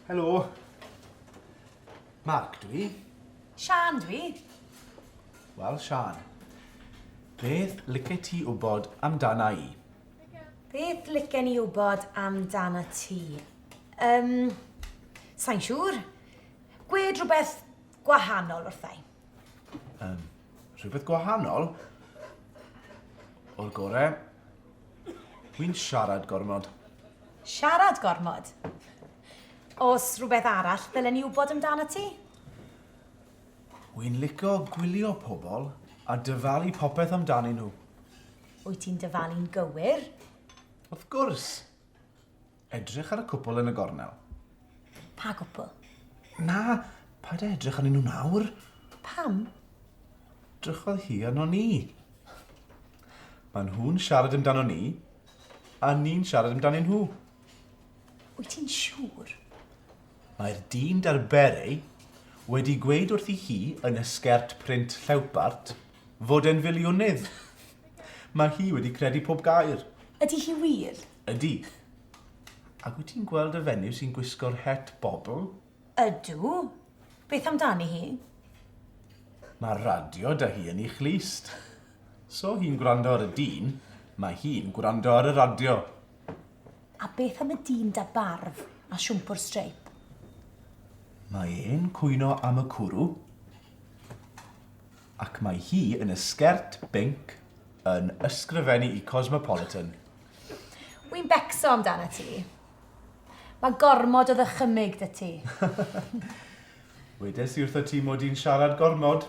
Helo. Mark dwi. Siân dwi. Wel, Siân, beth licet ti wybod amdana i? Beth licen i wybod amdana ti? Yym, sai'n siŵr. Gwed rhywbeth gwahanol wrtha i. Yym, rhywbeth gwahanol? O'r gore, wi'n siarad gormod. Siarad gormod? Oes rhywbeth arall ddylen ni wybod amdano ti? Wi'n lico gwylio pobl a dyfalu popeth amdanyn nhw. Wyt ti'n dyfalu'n gywir? Wrth gwrs! Edrych ar y cwpl yn y gornel. Pa gwpl? Na, paid â edrych arnyn nhw nawr. Pam? Drychodd hi arno ni. Mae nhw'n siarad amdano ni, a ni'n siarad amdanyn nhw. Wyt ti'n siŵr? Mae'r dyn 'da'r beret wedi gweud wrthi hi yn y sgert print llewpart fod e'n filiwnydd. Mae hi wedi credu pob gair. Ydy hi wir? Ydy. Ac wyt ti'n gweld y fenyw sy'n gwisgo'r het bobl? Ydw. Beth amdani hi? Mae radio 'da hi yn ei chlust. So hi'n gwrando ar y dyn, mae hi'n gwrando ar y radio. A beth am y dyn 'da barf a siwmpwr streip? Mae e'n cwyno am y cwrw, ac mae hi yn y sgert binc yn ysgrifennu i Cosmopolitan. Wi'n becso amdanat ti. Mae gormod o ddychymyg 'da ti. Wedes i wrtho ti mod i'n siarad gormod.